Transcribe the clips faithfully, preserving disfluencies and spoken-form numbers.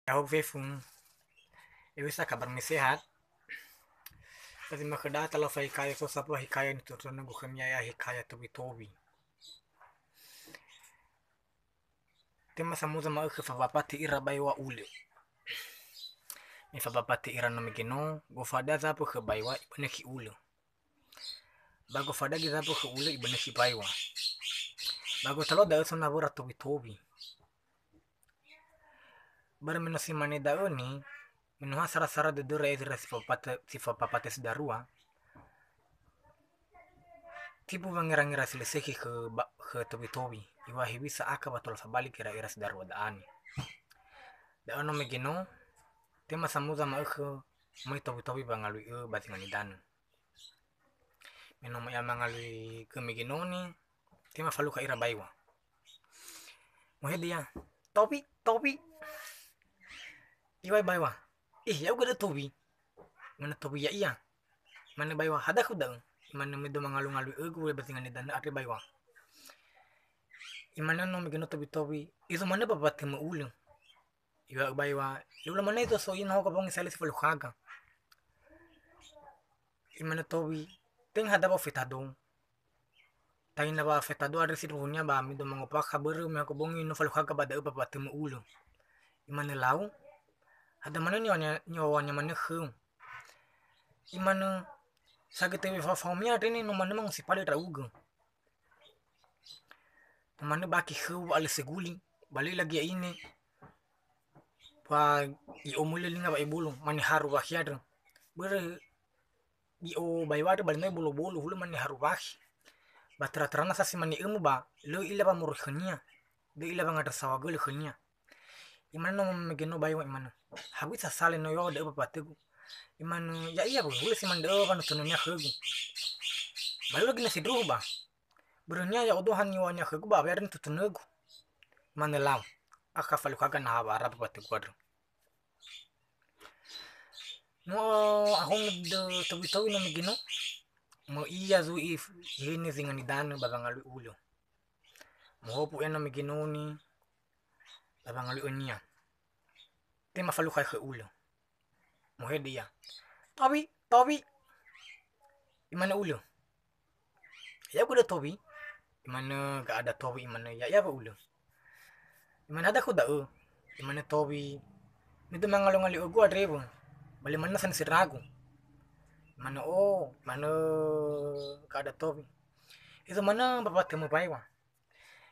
Ya'ahowu fefu. Hewisa kabar, me sehat? Tadi makhöda talau fa hikaya, so sapa hikaya nituturöna gu khömi, ya'ia hikaya towi-towi. Tema samuza ma'ökhö fabapati ira Baiwa ulö. Me fabapati ira no megeno, gofada zafö khö Baiwa ibönökhi ulö. Ba gofada gi zafö khö ulö ibönökhi Baiwa. Ba gotalua da'ö so nawöra towi-towi. Bara me no si mane da'ö ni, me no ha sara-sara dödöra ezira si fapate-, si fapapate si darua, tibu wangera-ngera si lö sökhi khö ba-, khö towi-towi, iŵa'ö hewisa akha wa tola fabali gera ira si darua da'ani. Da'ö no megeno, tema samuza ma'ökhö möi towi-towi wangalui ö ba zinga nidanö. Me no möi ia mangalui gö megeno ni, tema falukha ira Baiwa. Muhede ia, "Towi, Towi." Iŵa'ö Baiwa, "Ih, ya'ugö da'ö Towi." Imane Towi, "Ya'ia." Imane Baiwa, "Hadaku da'ö." Imane, "Me do mangalu-ngalui ögu ba zinga nidanö andre Baiwa." Imane no megeno towi-towi, "Izo manö ba watömö ulö." Iŵa'ö Baiwa, "Lö ulamane do so ina hoga bongi sale si falukhaga." Imane Towi, "Tenga hada ba fetado." Taina wa fetado andre sindruhunia ba me do mangombakha börö me hoga bongi no falukhaga ba da'ö ba watömö ulö. Imane lau, "Hada manö niŵa'önia, niŵa'önia manö khöu." Imane, "Sagötö wefa faomia andre ni no manö mangosipade ndra'ugö." Manö bakhi khöu wa'alö seguli, ba lö lagi ya'ine, wa i'omölö linga wa'ebolo, mane haru wakhi andrö. Börö i'o Baiwa andrö ba lö no ebolo-bolo, hulö mane haru wakhi. Ba töra-törana sa si mane ömö ba, lö i'ila wa moroi khönia, lö i'ila wangandrö saohagölö khönia. Imane no megeno Baiwa, imane, "Hewisa sale no ya'o da'ö ba watögu?" Imane, "Ya'ia wö, hulö si mane da'ö wanötönönia khögu." Ba lö lagi na sindruhu ba. Börönia ya'odo ha niŵa'önia khögu ba awena nitutönögu. Imane lau, akha falukhaga na ha wa'ara ba watögu andrö. No ahonö dödö towi-towi no megeno, möi ia zui if-, ihene zinga nidanö ba wangalui ulö. Mohopu ia no megeno ni ba wangalui önia. Tema falukha khö ulö. Muhede ia, "Towi, Towi." Imane ulö, "Ya'ugö da'ö Towi." Imane ga'ada Towi, imane, "Ya'ia wö ulö." Imane, "Hadaku da'ö." Imane Towi, "Me do mangalu-ngalui ögu andre wö, ba lö manö sanösi ndra'agu." Imane, "O," imane ga'ada Towi, "Izo manö ba watömö Baiwa."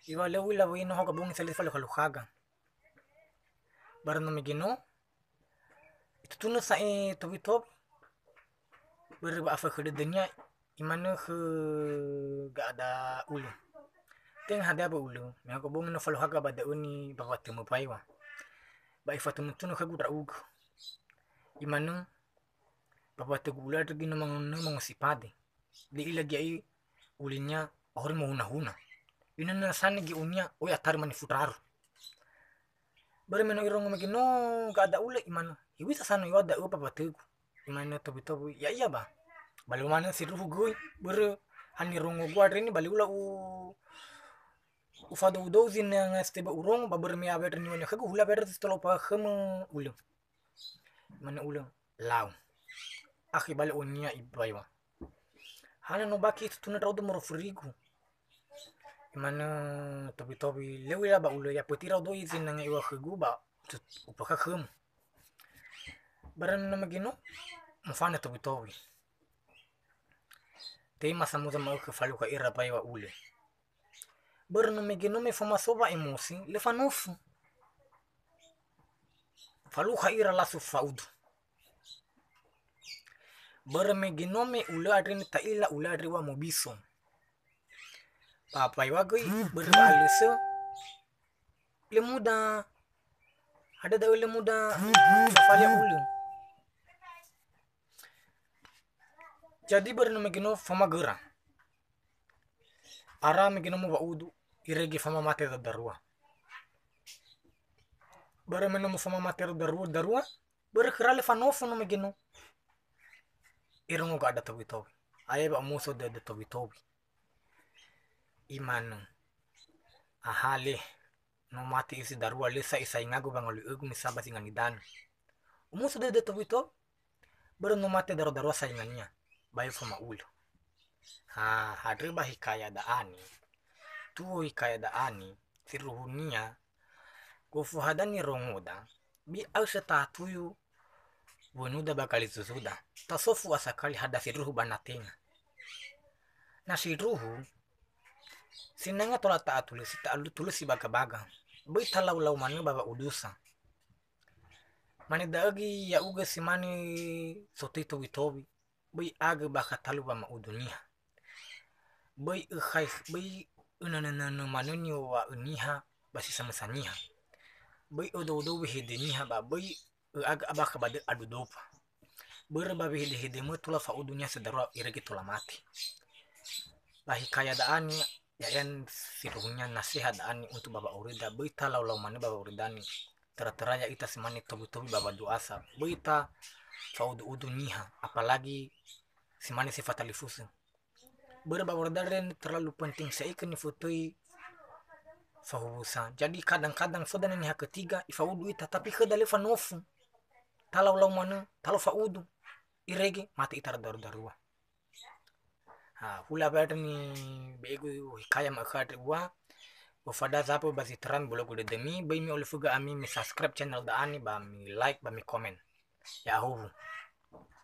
Iŵa'ö lö u'ila wöi no hoga bongi sale falukha-lukhaga. Bara no megeno, itutunö sa'ae towi-towi. Börö wa'afökhö dödönia, imane khö ga'ada ulö, "Tenga hada ba ulö, me hoga bongi no falukhaga ba da'ö ni ba watömö Baiwa. Ba ifatunö-tunö khögu ndra'ugö." Imane, "Ba watögu ulö andre göi no manö mangosipade. Lö i'ila gi ya'i ulinia, ba horöi mohuna-huna. Inö na sane göi unia, oi atari mane fudraru." Börö me no irongo mege no ga'ada ulö, imane, "Hewisa sa no iŵa'ö da'ö ba watögu?" Imane towi-towi, "Ya'ia ba." Ba lö manö sindruhu göi, börö ha nirongogu andre ni ba lö u'ila u-, ufadou-dou zinanga si tebai urongo, ba börö me awena niŵa'önia khögu, hulö awena si tolo pakhömö ulö. Imane ulö, "Lau. Akhi ba lö onia iŵa'ö Baiwa. Hana no bakhi itutunö ndra'odo moroi furigu." Imane towi-towi, "Lö u'ila ba ulö, ya pöti ndra'odo izinanga iŵa'ö khögu ba upakha khömö." Börö me no mege no, mofanö towi-towi. Tema samuza ma'ökhö falukha ira Baiwa ulö. Börö no mege no me famaso wa'emosi, lö fanofo. Falukha ira lasu fa'udu. Börö mege no me ulö andre ni ta'ila ulö andre wa mobiso. Ba Baiwa göi, börö wa'alösö, lö muda. Hadia da'ö lö muda, fafali ulö. Jadi börö no mege no famagöra. Ara mege no mowa'udu, irege famamate darua. Börö me no mofamamate darua, darua, börö khöra lö fanofo no mege no. Irongo ga'ada towi-towi. Ae wa'omuso dödö towi-towi. Imane, "Aha le, no mate isi darua, lö sa isaingagu wangalui ögu misa ba zinga nidanö. Umuso dödö towi-towi, börö no mate daro-darua saingania, ba yo fama'ulö. Ha, hadrö ba hikaya da'ani, tuo hikaya da'ani, siruhunia, gofu hadani rongoda, bi aösö tatuyu wönuda ba galizuzuda, tasofu asakali hada sindruhu ba natena. Na sindruhu, sinanga tola ta'atulö, si ta'alu-, tulö si baga-baga. Böi talau-lau manö ba wa'udusa. Mane da'ö göi ya'ugö si mane sotöi towi-towi. Böi agö bakha talu wama'udu niha. Böi ökhai, böi önönönönö manö niŵa'ö niha ba si samösa niha. Böi ödoudou wehede niha ba böi ö'agö abakha ba dö adu dofa. Börö ba wehedehedemö tola fa'udu niha sadarua irege tola mate. Ba hikaya da'ani, ya'ia siruhunia naseha da'ani untuk ba wa'aurida, böi talau-lau manö ba wa'aurida ni. Töra-töra ya'ita si mane towi-towi ba waduasa, böi tafa'udu-udu niha, apalagi si mane si fatalifusö. Börö ba wa'aurida re terlalu penting, sa'ae nifotöi fahuwusa. Jadi kadang-kadang so dania niha ketiga, ifa'udu ita, tapi khöda lö fanofu. Talau-lau manö, talau fa'udu. Irege, mate ita daru-darua. Ha, hulö awai nibe'egu hikaya ma'ökhö andre ua, ofada zapö ba zi terang bologu dödömi, böi mi'olifugö ami mi subscribe channel da'ani ba mi like ba mi komen. Ya'ahowu.